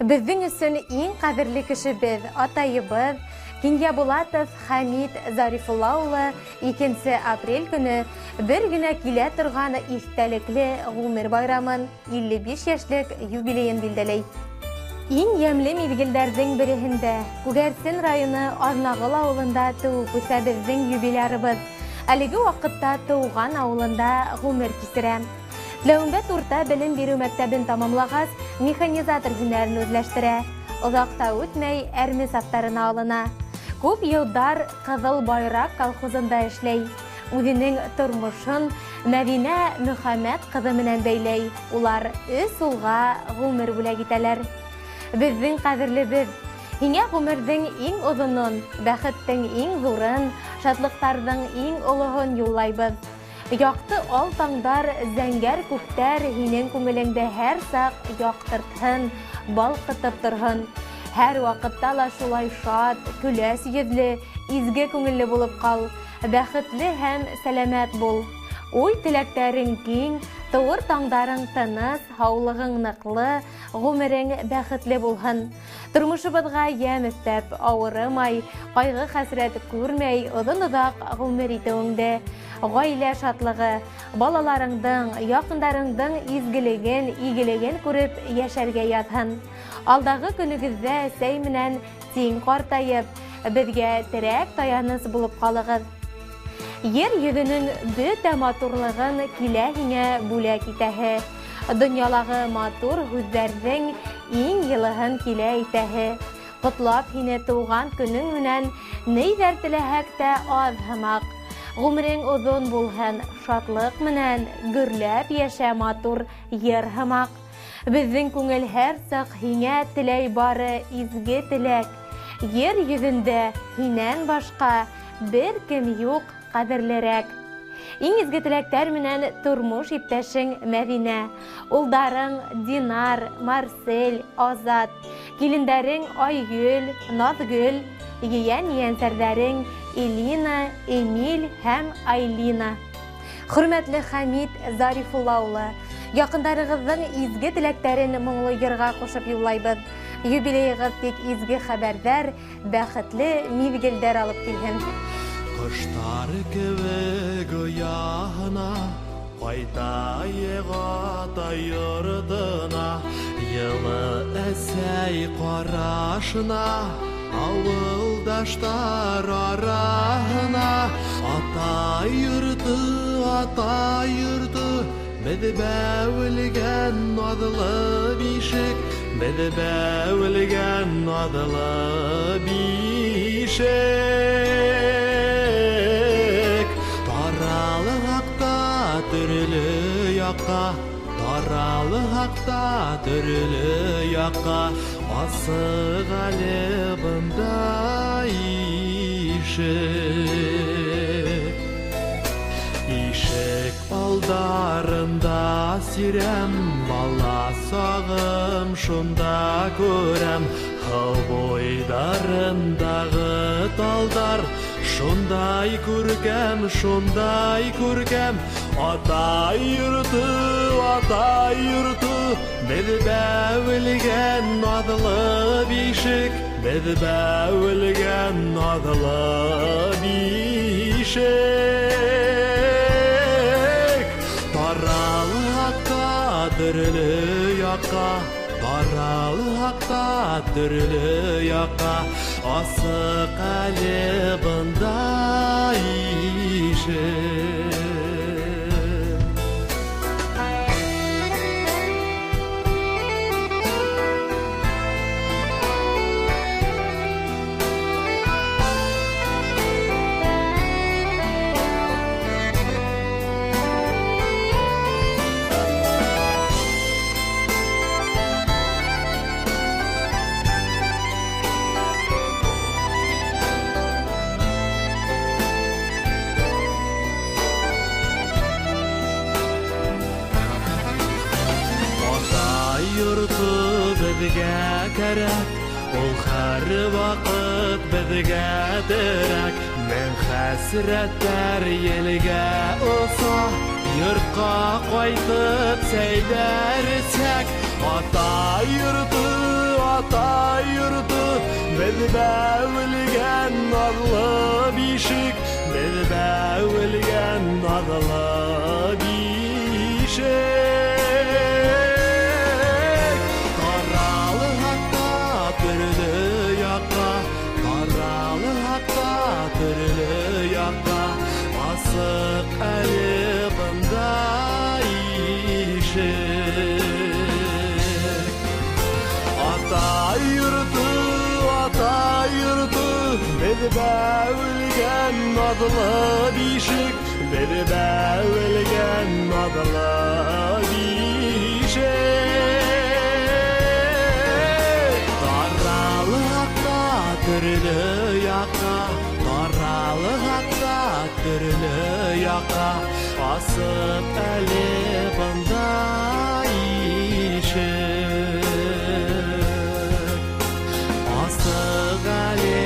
Беҙҙең өсөн иң ҡәҙерле кешебеҙ, атайыбыҙ Кинйәбулатов Хәмит Зарифулла улы 2 апрель көнө бер генә килә торған иҫтәлекле ғүмер байрамын 55 йәшлек юбилейын билдәләй. Иң йәмле миҙгелдәрҙең береһендә Күгәрсен районы Аҙнағол ауылында тыуып үҫә беҙҙең юбилярыбыҙ. Әлеге ваҡытта тыуған ауылында ғүмер кисерә. Ләүембәт урта белем биреү мәктәбен тамамлағас, механизатор һөнәрен үҙләштерә. Оҙаҡ та үтмәй әрме сафтарына алына. Күп йылдар Ҡыҙыл Байраҡ колхозында эшләй. Үҙенең тормошон Мәҙинә Мөхәммәт ҡыҙы менән бәйләй. Улар өс улға ғүмер бүләк итәләр. Беҙҙең ҡәҙерлебеҙ, һиңә ғүмерҙең иң оҙонон, бәхеттең иң ҙурын, шатлыҡтарҙың иң олоһон юллайбыҙ. Яҡты ал таңдар, зәңгәр күктәр һинең күңелеңде һәр саҡ яҡтыртһын, балҡытып торһон. Һәр ваҡытта ла шулай шат, көләс йөҙлө, изге күңелле булып ҡал, бәхетле һәм сәләмәт бул. Уй теләктәрең киң, тыуыр таңдарың тыныс, һаулығың ныҡлы, ғүмерең бәхетле булһын. Тормошобоҙға йәм өҫтәп, ауырымай, ҡайғы хәсрәт күрмәй, оҙон-оҙаҡ ғүмер итеүеңде, ғаилә шатлығы, балаларыңдың, яҡындарыңдың изгелеген, игелеген күреп йәшәргә яҙһын. Алдағы көнөгөҙҙә әсәй менән тиң ҡартайып, беҙгә терәк таяныс булып ҡалығыҙ. Ер йөҙөнөң бөтә матурлығын килә һиңә бүләк итәһе. Донъялағы матур һүҙҙәрҙең иң йылыһын килә итәһе. Ҡотлап һине тыуған көнөң менән ниҙәр теләһәк тә аҙ һымаҡ. Ғүмерең оҙон булһын, шатлыҡ менән гөрләп йәшә матур йыр һымаҡ. Беҙҙең күңел һәр саҡ һиңә теләй бары изге теләк. Ер йөҙөндә һинән башҡа бер кем юҡ ҡәҙерлерәк. Иң изге теләктәр менән тормош иптәшең Мәҙинә, улдарың Динар, Марсель, Азат, килендәрең Айгөл, Наҙгөл, ейән-ейәнсәрҙәрең Элина, Эмиль һәм Айлина. Хөрмәтле Хәмит Зарифулла улы, яҡындарығыҙҙың изге теләктәрен моңло йырға ҡушып юллайбыҙ. Юбилейығыҙ тик изге хәбәрҙәр, бәхетле миҙгелдәр алып килһен. Ҡоштар кеүек ояһына ҡайтайыҡ ата йортона, йылы әсәй ҡарашына, ауылдаштар араһына. Ата йорто, ата йорто, беҙ бәүелгән наҙлы бишек, беҙ бәүелгән наҙлы бишек. Таралыһаҡ та төрлө яҡҡа, таралыһаҡ та төрлө яҡҡа, асыҡ әле бында ишек. Ишек алдарында сирәм, бала сағым шунда күрәм. Һыу буйҙарындағы талдар шундай күркәм, шундай күркәм. Ата йорто, ата йорто, беҙ бәүелгән наҙлы бишек, беҙ бәүелгән наҙлы бишек. Таралһаҡ та төрлө яҡҡа, таралһаҡ та төрлө яҡҡа, асыҡ әле бында ишек. Беҙгә кәрәк, ул һәр ваҡыт беҙгә терәк. Мең хәсрәттәр елгә оса, йортҡа ҡайтып сәйҙәр эсһәк. Ата йорто, Атай йорты, беҙҙә үлгән наҙлы бишек, беҙҙә үлгән наҙлы бишек. Таралһаҡ та төрлө яҡҡа, таралһаҡ та төрлө яҡҡа, асыҡ әле бында ишек. Атай йорты, атай йорты, беҙҙә үлгән наҙлы бишек, беҙҙә үлгән наҙлы бишек. Таралһаҡ та төрлө яҡҡа, таралһаҡ та төрлө яҡҡа, асыҡ әле бында ишек. Асыҡ әле